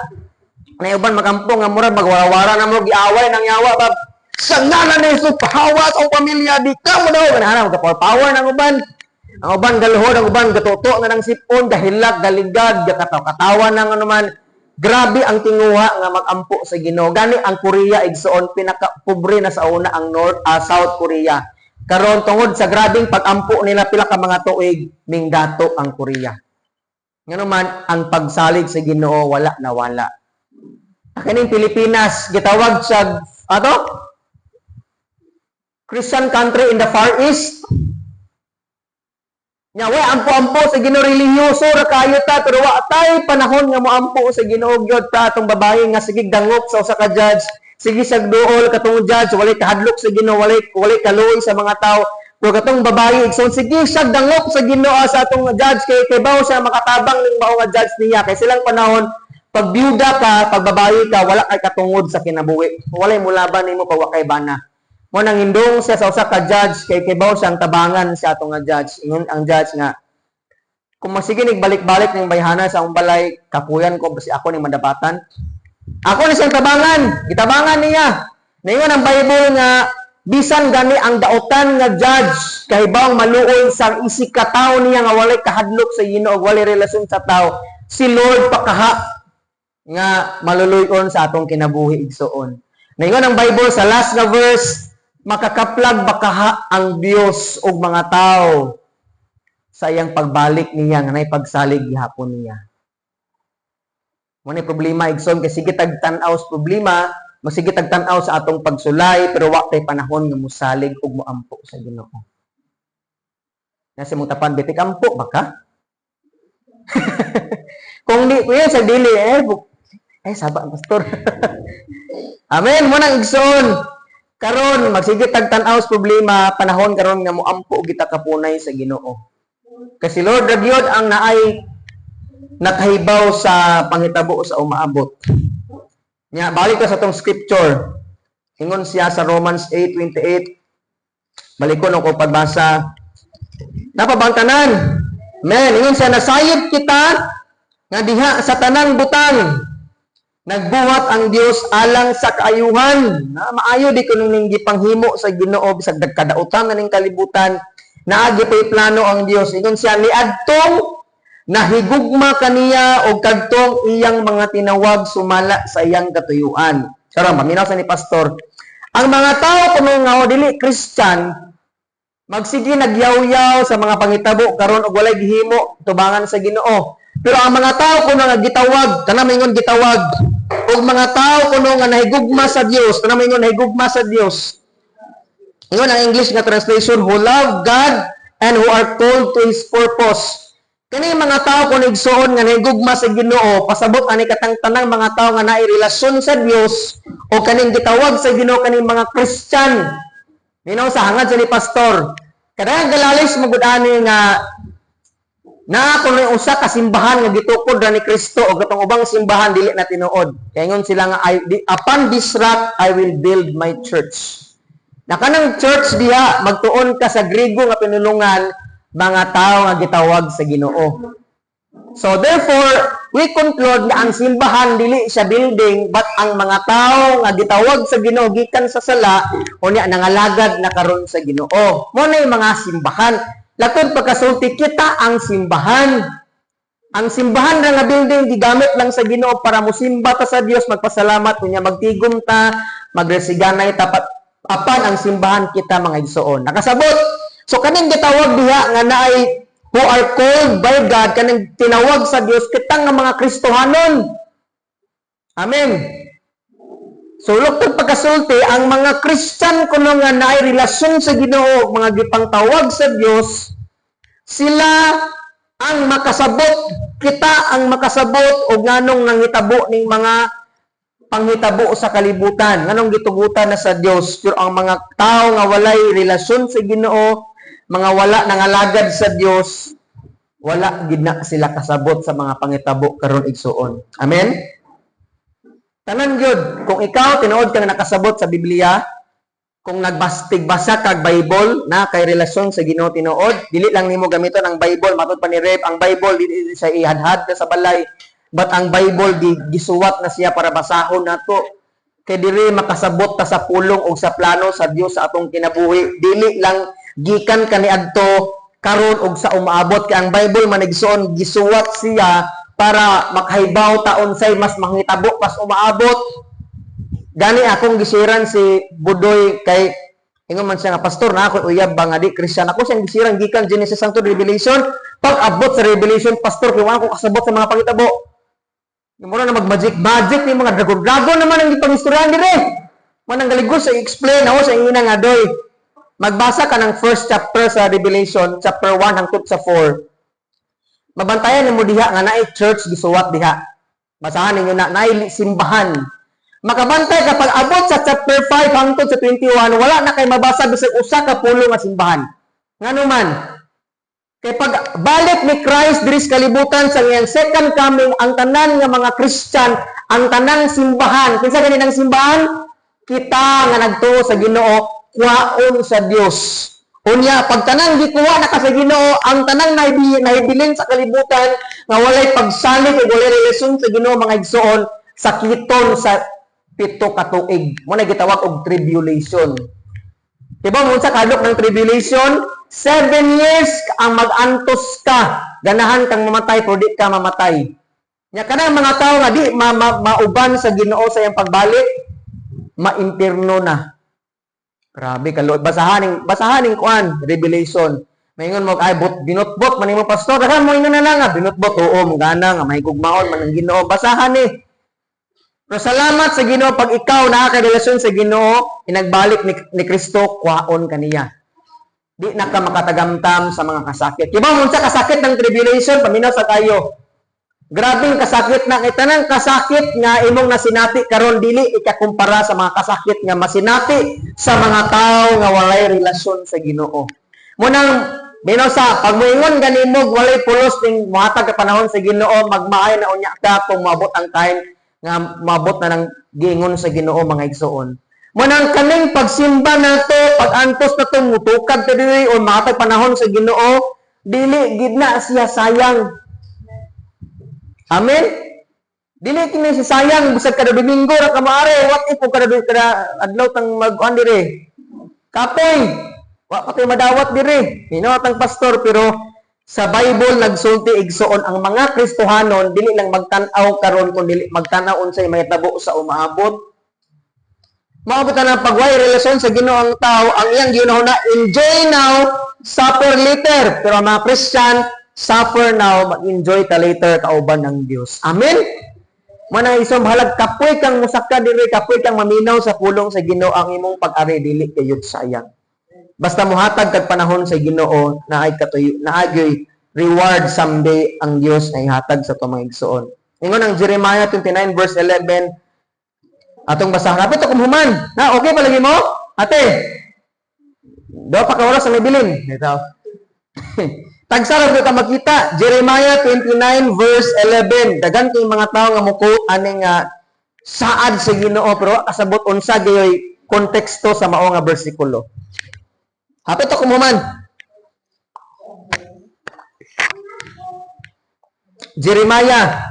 Naiuban makampo nga murag magwara-wara na mo giaway nang yawa ba. Sa ngalan ni Jesus, pahawas ang pamilya, di ka mo daw. Ganahan, magka power ng uban. Ang uban galuhod, ang uban gatuto nga ng sipon, gahilak, galigad, gakataw-katawa ng ano man. Grabe ang tinguha nga magampo sa Ginoo. Gani ang Korea, igsuon, pinaka pobre na sa una ang North South Korea. Karon tungod sa grabing pagampo nila pila ka mga tuig, mingdato ang Korea. Ngano man ang pagsalig sa Ginoo wala na wala. Kining Pilipinas gitawag siya ato Christian country in the Far East. Nya way ampo-ampo sa Ginoo, relihiyoso ra kayo ta, pero wa tay panahon nga moampo sa Ginoo gyud pa atong babae nga sige dangop sa usa ka judge, sige sag duol katong judge, walay kahadlok sa Ginoo, walay kaluoy sa mga tao. Pero katong babae, igsoon, sige siya dangop sa Ginoo sa atong judge kay bawo siya makatabang ning mao nga judge niya, kay silang panahon, pag byuda ka, pag babae ka, wala kay katungod sa kinabuhi. Walay mulaban nimo pag wa kay bana. Mo nang hindong siya sa usa ka judge kay bawo siyang tabangan sa atong nga judge. Ingon ang judge nga kung masige nig balik-balik ning bayhana sa akong balay, kapuyan ko basi ako ning madapatan. Ako ni siyang tabangan, gitabangan niya. Ningon ang Bible nga bisan gani ang dautan nga judge kahibawng maluoy sa isig ka tawo niya nga walay kahadlok sa Ginoo, walay relasyon sa tao, si Lord pakaha nga maluluyon sa atong kinabuhi, igsuon. Ningon ang Bible sa last nga verse, makakaplag bakaha ang Dios og mga tao sa iyang pagbalik niya nga nay pagsalig gihapon niya. Mo ni problema, igsoon, kay sige tag tan-aw sa problema, masige tag tan-aw sa atong pagsulay, pero wa tay panahon nga mosalig ug moampo sa Ginoo. Nasa mong tapan, bitik ampo ba ka? Kung di, kuya sa dili, eh, saba ang pastor. Amen, mo nang igsoon. Karon magsige tag tan-aw sa problema, panahon karon nga moampo kita kapunay sa Ginoo. Kasi Lord ra gyud ang naay nakahibaw sa panghitabo sa umaabot. Nya balik ka sa tong scripture. Ingon siya sa Romans 8:28. Balikon ako pagbasa. Napabang tanan? Men, ingon siya, nasayod kita nga diha sa tanang butang nagbuhat ang Dios alang sa kaayuhan. Na maayo di kuno ning gipanghimo sa Ginoo bisag nagkadautan na ning kalibutan. Naagi pa'y plano ang Dios. Ingon siya, niadtong nahigugma kaniya og kadtong iyang mga tinawag sumala sa iyang katuyuan. Karon paminaw sa ni pastor. Ang mga tao kuno nga dili Christian, magsige nagyaw-yaw sa mga pangitabo karon og walay gihimo tubangan sa Ginoo. Pero ang mga tao kuno nga gitawag, kana maingon gitawag, ug mga tao kuno nga nahigugma sa Dios, kana maingon nahigugma sa Dios. Ingon ang English nga translation, who love God and who are called to His purpose. Kani mga tao kung igsuon nga nahigugma sa Ginoo, pasabot ani katang tanang mga tao nga naay relasyon sa Dios o kaning gitawag sa Ginoo, kaning mga Christian. Minaw sa hangad sa ni pastor. Kadayang galalis magud ani nga naa kuno usa ka simbahan nga gitukod ra ni Kristo o katong ubang simbahan dili na tinuod. Kay ingon sila nga upon this rock I will build my church. Na kanang church diha, magtuon ka sa Grigo nga pinulungan, mga tao nga gitawag sa Ginoo. So therefore, we conclude nga ang simbahan dili siya building, but ang mga tao nga gitawag sa Ginoo gikan sa sala unya nangalagad na karon sa Ginoo. Mo na yung mga simbahan. Lakod pagkasulti, kita ang simbahan. Ang simbahan ra nga building gigamit lang sa Ginoo para mosimba ta sa Dios, magpasalamat unya magtigom ta, magresiganay ta apan ang simbahan kita, mga igsoon. Nakasabot. So kaning gitawag diha nga naay who are called by God, kaning tinawag sa Dios, kita nga mga Kristohanon. Amen. So luktod pagkasulti, ang mga Christian kuno nga naay relasyon sa Ginoo, mga gipangtawag sa Dios, sila ang makasabot, kita ang makasabot og nganong nangitabo ning mga panghitabo sa kalibutan, nganong gitugutan na sa Dios. Pero ang mga tao nga walay relasyon sa Ginoo, mga wala nangalagad sa Dios, wala gid na sila kasabot sa mga pangitabo karon, igsuon. Amen. Tanan gyud, kung ikaw tinuod kang nakasabot sa Biblia, kung nagbastig basa kag Bible na kay relasyon sa Ginoo tinuod, dili lang nimo gamiton ang Bible, matod pa ni Reb, ang Bible dili siya ihadhad na sa balay, but ang Bible gisuwat na siya para basahon nato. Kay diri makasabot ta sa pulong o sa plano sa Dios sa atong kinabuhi. Dili lang gikan kaniadto, karon og sa umaabot, kay ang Bible man, igsoon, gisuwat siya para makahibaw ta unsay mas manghitabo pas umaabot. Gani akong gisiran si Budoy kay ingon man siya nga, "Pastor, na ako uyab ba nga di Christian?" Ako siyang gisiran gikan Genesis hangtod Revelation. Pag abot sa Revelation, "Pastor, kay wala ko kasabot sa mga pangitabo." Mura na mag-magic magic ni mga dragon dragon naman ang gipangistoryahan dire. Man ang galigos sa explain ako sa ina nga doy. Magbasa ka ng first chapter sa Revelation, chapter 1 hangtod sa 4. Mabantayan nimo diha nga naay church gisuwat diha. Basahan ninyo na naay simbahan. Makabantay ka pag abot sa chapter 5 hangtod sa 21, wala na kay mabasa bisag usa ka pulong nga simbahan. Ngano man? Kay pag balik ni Christ diri sa kalibutan sa iyang second coming, ang tanan nga mga Christian, ang tanang simbahan, kinsa gani ang simbahan? Kita nga nagtuo sa Ginoo, kuhaon sa Dios. Unya, pag tanang gikuha na ka sa Ginoo, ang tanang nahibilin sa kalibutan nga walay pagsalig ug walay relasyon sa Ginoo, mga igsoon, sakiton sa 7 ka tuig. Mao na gitawag og tribulation. Diba mo sa kadlok ng tribulation, 7 years ang mag-antos ka. Ganahan kang mamatay pero di ka mamatay. Nya kanang mga tao nga di mauban sa Ginoo sa iyang pagbalik, maimpirno na. Grabe kaluot. Basahaning kuan, Revelation. Maingon mo ay bot binotbot man nimo, pastor. Daghan mo ingon na lang nga binotbot, oo mo gana nga may gugmaon man ang Ginoo. Basahan ni. Pero salamat sa Ginoo, pag ikaw nakakarelasyon sa Ginoo, inagbalik ni Kristo, kwaon kaniya. Di na ka makatagamtam sa mga kasakit. Diba mo sa kasakit ng tribulation, paminaw sa kayo. Grabing kasakit na kay tanang kasakit nga imong nasinati karon, dili ikakumpara sa mga kasakit nga masinati sa mga tao nga walay relasyon sa Ginoo. Munang bino sa pag moingon ganimo walay pulos ning mohatag ka panahon sa Ginoo, magmaay na unya ka kung maabot ang time nga maabot na ng giingon sa Ginoo, mga igsoon. Munang kaning pagsimba nato, pag-antos nato, mutukad ta diri o mahatag panahon sa Ginoo, dili gid na siya sayang. Amen? Dili kini si sayang bisag kada Domingo ra ka maari. What if kung kada adlaw tang mag-on dire? Kapoy. Wa pa tayo madawat dire. Hinaw tang pastor, pero sa Bible nagsulti, igsoon, ang mga Kristohanon dili lang magtan-aw karon kun dili magtan-aw unsay mahitabo sa umaabot. Maabot na ng pagway relasyon sa Ginoo ang tao, ang iyang gihuna enjoy now, suffer later. Pero ang mga Christian, suffer now, mag-enjoy ta later kauban ng Dios. Amen? Mana isong bahalag kapoy kang musaka diri, kapoy kang maminaw sa pulong sa Ginoo, ang imong pag-ari dili kayot sayang. Basta muhatag kag panahon sa Ginoo, naay katuyo, naagyoy reward someday ang Dios na ihatag sa atong mga igsoon. Ingon ang Jeremiah 29 verse 11, atong basahan. Kapit ako human. Na, okay pa lagi mo? Ate, do pa ka oras ang nabilin. Ito. Tagsara ta makita. Jeremiah 29 verse 11. Daghan kay mga tao nga mo-quote aning saad sa Ginoo pero kasabot unsa gayoy konteksto sa mao nga bersikulo. Hapit ako human. Jeremiah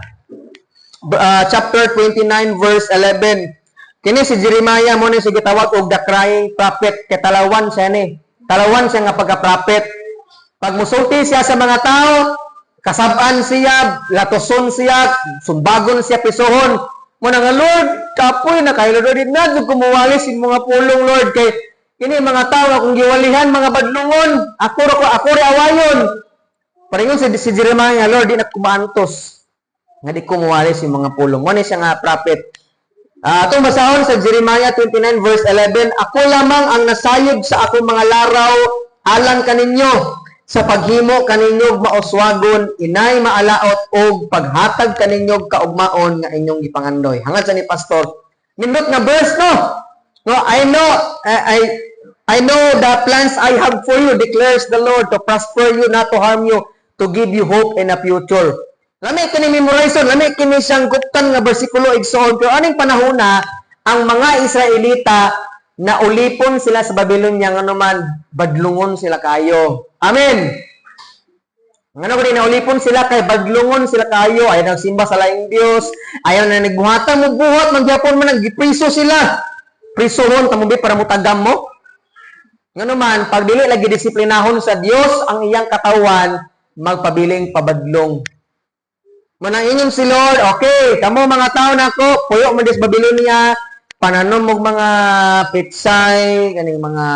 chapter 29 verse 11. Kini si Jeremiah mo ni si gitawag og the crying prophet, kay talawan siya ni. Talawan siya nga pagka-prophet. Pag musulti siya sa mga tao, kasab-an siya, latoson siya, sumbagon siya, pisohon. Mo na nga, "Lord, kapoy na kayo, Lord, di na jud kumuwali sa mga pulong, Lord, kay kini mga tao akong giwalihan, mga badlungon, ako ra ko, ako ri awayon." Paringon si Jeremiah, "Lord, di na kumaantos nga di kumuwali sa mga pulong." Mo ni siya nga prophet. Atong basahon sa Jeremiah 29 verse 11, "Ako lamang ang nasayod sa akong mga laraw alang kaninyo sa paghimo kaninyo mauswagon, inay maalaot og paghatag kaninyo kaugmaon nga inyong gipangandoy." Hangad sa ni pastor. Nindot nga verse, no? No, I know the plans I have for you, declares the Lord, to prosper you, not to harm you, to give you hope and a future. Lami kini memorization, lami kini siyang guptan nga bersikulo, igsoon. Pero aning panahon na ang mga Israelita na ulipon sila sa Babylonia, nga naman badlungon sila kayo. Amen. Ngano ba naulipon sila? Kay badlungon sila kayo, ayaw nang simba sa laing Dios, ayaw na nagbuhatan mo buhat, mangyapon man gipriso sila. Prisohon kamo bi para mutagam mo. Ngano man, pag dili lagi disiplinahon sa Dios ang iyang katawan, magpabiling pabadlong. Manang ingon si Lord, "Okay, kamo mga tao nako, puyo man dis Babylonia, pananom og mga pitsay, kaning mga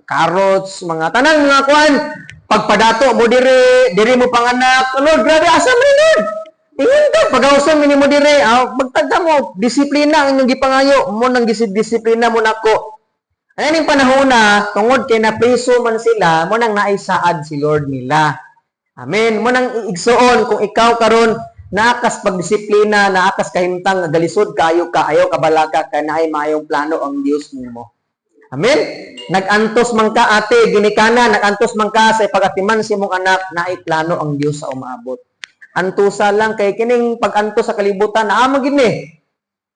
carrots, mga tanang mga kuan, pagpadato mo diri, diri mo panganak." "Lord, grabe, asa man, Lord?" "Ingon ka, pagawson mo diri, magtagda mo, disiplina ang inyong gipangayo, mo nang disiplina mo nako." Ano ning panahon na, tungod kay napriso man sila, mao nang naay saad si Lord nila. Amen. Mao nang, igsuon, kung ikaw karon naakas pagdisiplina, naakas kahimtang nga galisod kayo ka, ayaw kabalaka kay naay maayong plano ang Dios nimo. Amen. Nag-antos man ka, ate, ginikana, nag-antos man ka sa pagatiman sa imong anak, naay plano ang Dios sa umaabot. Antusa lang kay kining pag-antos sa kalibutan, naa man gid ni.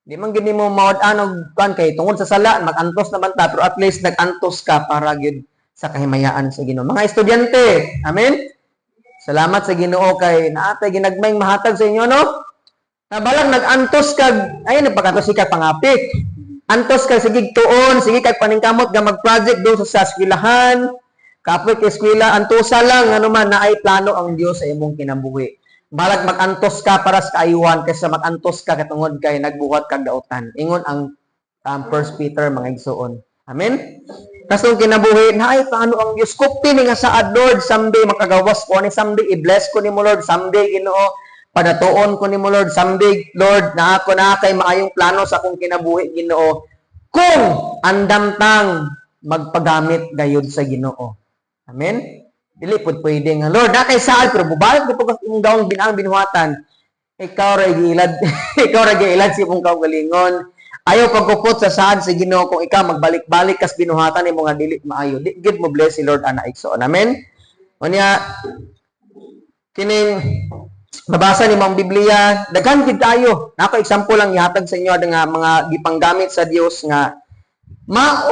Di man gid nimo mawad-an og kuan kay tungod sa sala mag-antos naman ta, pero at least nag-antos ka para gyud sa kahimayaan sa Ginoo. Mga estudyante, amen. Salamat sa Ginoo kay naatay ginagmayng mahatag sa inyo, no? Nabalang nag-antos kag ay nagpakatos ka pangapik. Antos ka, sige tuon, sige kag paningkamot ga mag-project do sa eskwelahan. Kapoy kay eskwela, antosa lang, ano man, naay plano ang Dios sa imong kinabuhi. Balag mag-antos ka para sa kaayuhan kaysa mag-antos ka katungod kay nagbuhat kag dautan. Ingon ang First Peter, mga igsuon. Amen? Kasong kinabuhi, naay plano ang Dios. Kupti ni nga saad, Lord, someday makagawas ko ni, someday i-bless ko nimo, Lord, someday, Ginoo, padatuon ko nimo, Lord, someday, Lord, na ako na kay maayong plano sa akong kinabuhi, Ginoo. Kung andam tang magpagamit gayud sa Ginoo. Amen? Dili pud pwede nga, "Lord, na kay saad," pero bubalik ko pag imong daong binaang binuhatan. Ikaw ra giilad, ikaw ra giilad sa imong kaugalingon. Ayaw pagkupot sa saad sa Ginoo kung ikaw magbalik-balik kas binuhatan nimo nga dili maayo. Di gid mo bless si Lord ana, igsoon. Amen. Unya kining mabasa nimo ang Biblia, daghan gid tayo. Nako example lang ihatag sa inyo nga mga gipanggamit sa Dios nga mao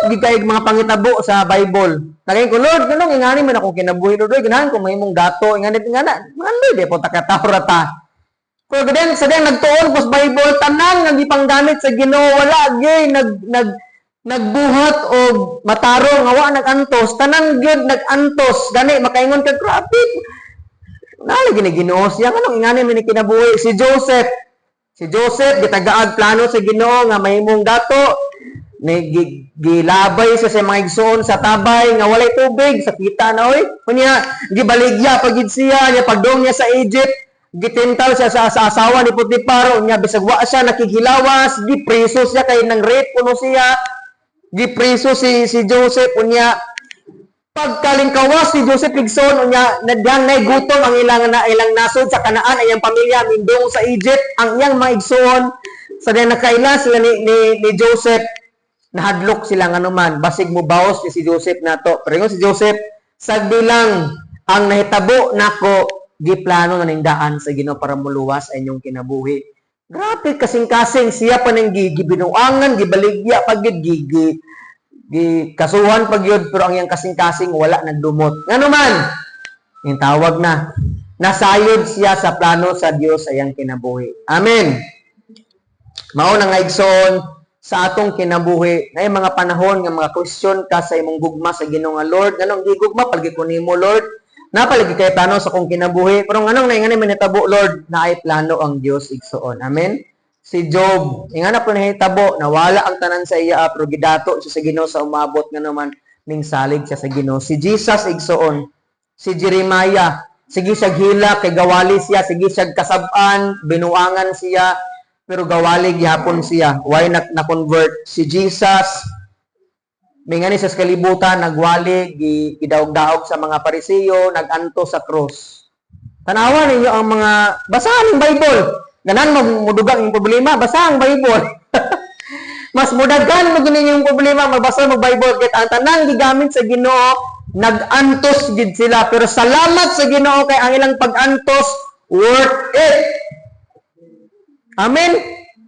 gid kay mga pangitabo sa Bible. Nagayon ko, "Lord, nganong ingani man akong kinabuhi, Lord? Ganahan ko mahimong dato, ingani ngana." Mga di po takataw ra ta. Pero then sa diyang nagtuon ko sa Bible, tanan nga gipanggamit sa Ginoo wala gyud nag nag nagbuhat og matarong nga wa nag-antos, tanan gyud nag-antos. Gani makaingon ka, "Grabe. Nalagi ni Ginoo siya, nganong ingani man ni kinabuhi?" Si Joseph. Si Joseph gitagaag plano sa Ginoo nga mahimong dato ni, gilabay siya sa mga igsoon sa tabay nga walay tubig sa kita na oy. Unya gibaligya pagid siya niya. Pagdong niya sa Egypt, gitintal siya sa asawa ni Potifar. Unya bisag wa siya nakighilawas, gipreso siya kay nang rape kuno siya. Gipreso si si Joseph. Unya pagkalingkawas si Joseph, igsoon, unya nadang nay gutom ang ilang na ilang nasod sa Kanaan, ang iyang pamilya mindong sa Egypt. Ang iyang mga igsoon, sa diyang nakaila sila ni Joseph, nahadlok sila nga naman basig mo bawas ni si Joseph nato. Pero ingon si Joseph, "Sagdi lang, ang nahitabo nako giplano na ning daan sa Ginoo para muluwas sa inyong kinabuhi." Grabe kasing-kasing siya pa nang gibinuangan, gibaligya pag gid, gi, gi, gi kasuhan pag yun, pero ang iyang kasing-kasing wala nagdumot. Ngano man, yung tawag na, nasayod siya sa plano sa Dios sa iyang kinabuhi. Amen. Mao na nga, igsoon, sa atong kinabuhi, ngay mga panahon nga mga question ka sa imong gugma sa Ginoo nga, "Lord, nganong gigugma palagi ko nimo, Lord? Napalagi kay plano sa akong kinabuhi, pero nganong naingani man nahitabo, Lord?" Naay plano ang Dios, igsoon. Amen. Si Job, ingana po nahitabo, nawala ang tanan sa iya, pero gidato siya sa Ginoo sa umabot nga naman ning salig siya sa Ginoo. Si Jesus, igsoon, si Jeremiah, sige siya hilak kay gawali siya, sige siya kasab-an, binuangan siya, pero gawali gihapon siya. Why na, na-convert? Si Jesus, may ngani sa kalibutan, nagwali, gidaog-daog sa mga Parisiyo, nag-anto sa cross. Tanawa ninyo ang mga, basahan ang Bible. Ganan mo mudugang yung problema, basa ang Bible. Mas mudagan mo gini yung problema, magbasa mo Bible, kahit ang tanang gigamit sa Ginoo, nag-antos gid sila. Pero salamat sa Ginoo kay ang ilang pag-antos, worth it. Amen.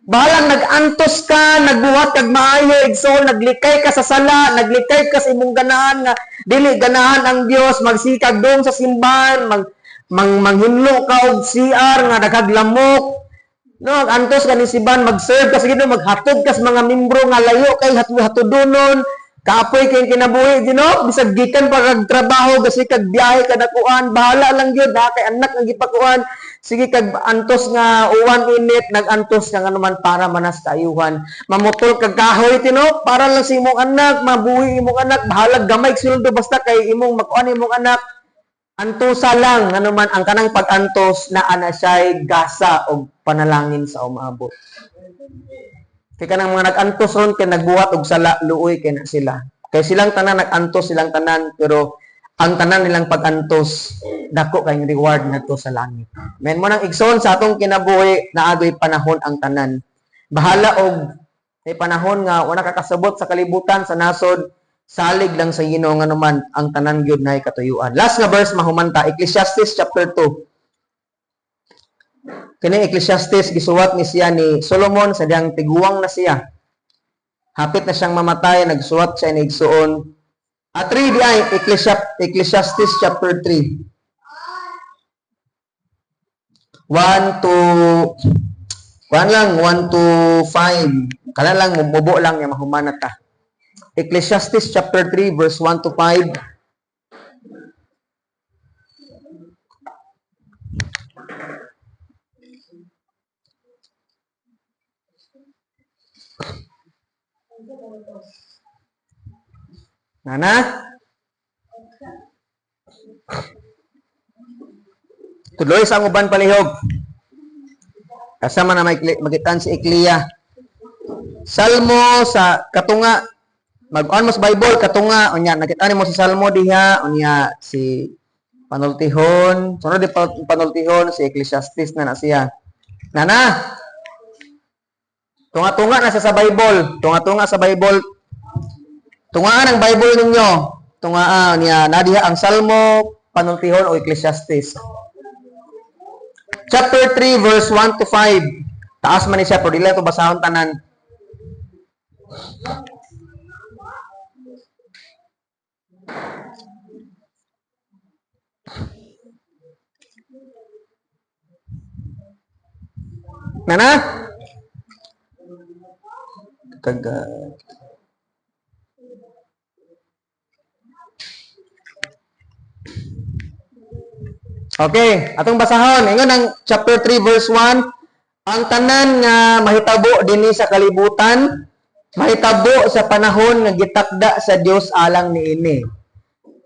Bahalang nag-antos ka, nagbuhat kag maayo, igsoon, naglikay ka sa sala, naglikay ka sa imong ganahan nga dili ganahan ang Dios, magsikag dong sa simbahan, mag mang manghinlo ka og CR nga daghag lamok. No, antos ka ni simbahan, mag-serve ka sa Ginoo, maghatod ka sa mga membro nga layo kay hatudonon, kapoy kay kinabuhi, you know? Bisag gikan pa kag trabaho, gasi kag biyahe ka nakuan, bahala lang gyud na kay anak ang gipakuan. Sige kag antos nga uwan, init, nag-antos ka nga naman para manas kaayuhan. Mamutol kag kahoy tino para lang sa imong anak, mabuhi imong anak, bahalag gamay sweldo basta kay imong makuan imong anak. Antosa lang, ano man ang kanang pag-antos na ana siya'y gasa og panalangin sa umaabot. Kay kanang mga nag-antos ron kay nagbuhat og sala, luoy kay na sila. Kay silang tanan nag-antos silang tanan, pero ang tanan nilang pag-antos, dako kay reward ngadto sa langit. Men mo nang, igsoon, sa atong kinabuhi naagoy panahon ang tanan. Bahala og may panahon nga wala ka kasabot sa kalibutan, sa nasod, salig lang sa Ginoo nga naman ang tanan gyud nay katuyuan. Last nga verse, mahumanta, Ecclesiastes chapter 2. Kini Ecclesiastes, gisuwat ni siya ni Solomon sa diyang tiguang na siya. Hapit na siyang mamatay, nagsuwat siya ni igsuon. At 3 di ay Ecclesiastes chapter 3. 1 to 1 lang, 1 to 5. Kana lang, mubo lang ya, mahumana ta. Ecclesiastes chapter 3 verse 1 to 5. Nana? Tuloy sa uban palihog. Kasama na may magitan si Eklia. Salmo sa katunga, mag-on mo sa Bible katunga, unya nakita nimo si Salmo diha, unya si Panultihon, sunod di Panultihon si Ecclesiastes na na siya. Nana. Tunga-tunga na siya sa Bible, tunga-tunga sa Bible. Tungaan ang Bible ninyo. Tungaan niya na diha ang Salmo, Panultihon o Ecclesiastes. Chapter 3 verse 1 to 5. Taas man ni siya pero dili to basahon tanan. Nana? Taga. Okay, atong basahon. Ingon ang chapter 3 verse 1, ang tanan nga mahitabo dinhi sa kalibutan, mahitabo sa panahon nga gitakda sa Dios alang niini.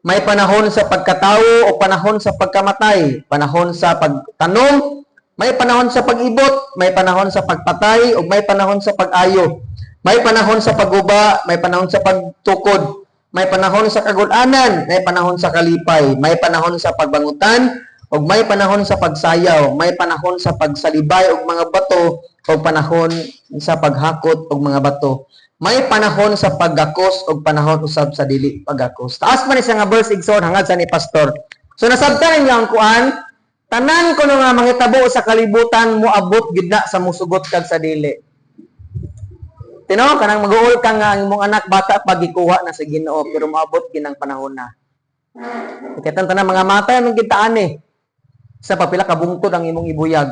May panahon sa pagkatawo o panahon sa pagkamatay, panahon sa pagtanom, may panahon sa pag-ibot, may panahon sa pagpatay, ug may panahon sa pag-ayo. May panahon sa pagguba, may panahon sa pagtukod, may panahon sa kagul-anan, may panahon sa kalipay, may panahon sa pagbangutan, ug may panahon sa pagsayaw, may panahon sa pagsalibay og mga bato, ug panahon sa paghakot og mga bato. May panahon sa paggakos ug panahon usab sa dili paggakos. Taas man ni siya nga verse, igsoon, hangad sa ni pastor. So nasabtan ninyo ang kuan, tanan kuno nga manghitabo sa kalibutan moabot gid na sa musugot kag sa dili. Tino kanang mag-uol ka nga ang imong anak bata pagikuha na sa Ginoo, pero moabot ginang panahon na. Kaya tanan mga matay anong gitaan eh. Sa papila kabungtod ang imong ibuyag.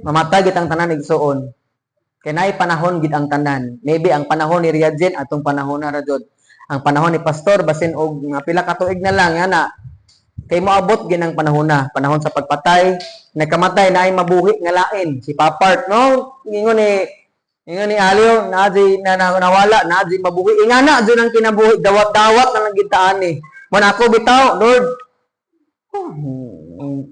Mamatay gid ang tanan, igsuon. Kay naay panahon gid ang tanan. Maybe ang panahon ni Riadjen atong panahon na ra jud. Ang panahon ni pastor basin og mga pila ka tuig na lang ana. Kay moabot gid ang panahon na, panahon sa pagpatay, nagkamatay na ay mabuhi nga lain. Si Papart, no? Ingon ni Alio, na di na, na nawala, na di mabuhi. Ingana jud ang kinabuhi, dawat-dawat na lang gid taan eh. Mon ako bitaw, Lord. Oh,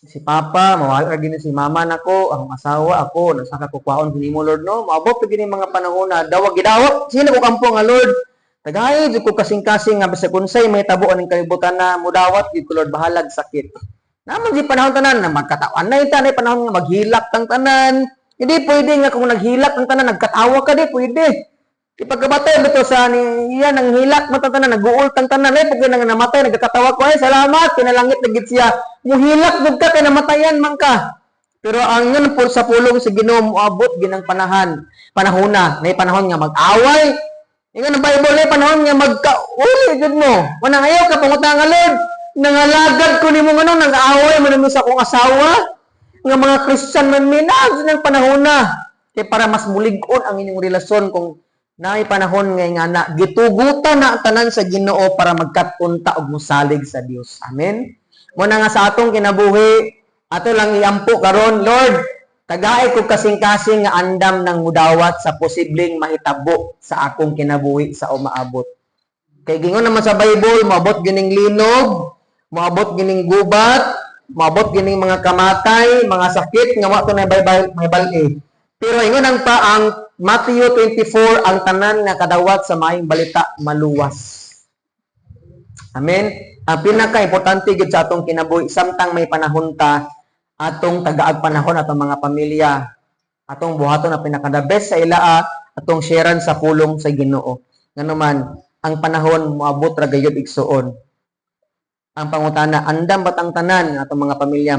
si Papa, mawala ra gini si Mama nako, ang asawa ako, nasa ka kukuhaon kini mo, Lord, no? Moabot gini mga panahon na dawag gidawat. Sino ko kampo nga, Lord? Tagay jud ko kasing-kasing nga bisag unsay may tabo aning kalibutan na mudawat gid ko, Lord, bahalag sakit. Naman di panahon tanan na magkatawan na ita, na panahon nga maghilak tang tanan. Hindi pwede nga kung naghilak ang tanan, nagkatawa ka, di pwede. Ipagkabatay bito sa ni iya nang hilak mo tanan, naguol tang tanan ay pag nang namatay nagkatawa ko, ay salamat kinalangit na gid siya. Muhilak gud ka kay namatayan man ka. Pero ang ngan po sa pulong sa Ginoo moabot ginang panahona, may panahon nga mag-away. Ingon ang Bible, may panahon nga magkauli gud mo. Wanang ayaw ka pangutang nga, Lord, nangalagad ko nimo nganong nag-away man mo sa akong asawa nga mga Christian man minag ng panahon na. Kay para mas mulig-on ang inyong relasyon kung naay panahon nga nga na gitugutan na ang tanan sa Ginoo para magkat-unta og mosalig sa Dios. Amen. Mo na nga sa atong kinabuhi, ato lang iampo karon, Lord, tagay ko kasing-kasing nga andam ng mudawat sa posibleng mahitabo sa akong kinabuhi sa umaabot. Kay gingon naman sa Bible, moabot gining linog, moabot gining gubat, moabot gining mga kamatay, mga sakit nga wa to na may bal-e. Pero ingon ang pa ang Matthew 24, ang tanan nga kadawat sa maayong balita maluwas. Amen. Ang pinaka-importante gid sa atong kinabuhi samtang may panahon ta, atong tagaag panahon atong mga pamilya, atong buhaton ang pinaka the best sa ilaa, atong sharean sa pulong sa Ginoo. Ngano man, ang panahon moabot ra gayud, igsuon. Ang pangutana, andam ba't ang tanan nga atong mga pamilya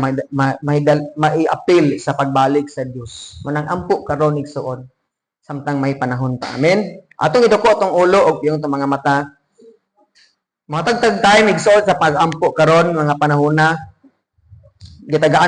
mai-apil sa pagbalik sa Dios? Manang ampo karon, igsuon, samtang may panahon pa. Amen. Atong iduko atong ulo og yung atong mga mata. Matagtag tayo, igsuon, sa pag-ampo karon mga panahon na gitagaan.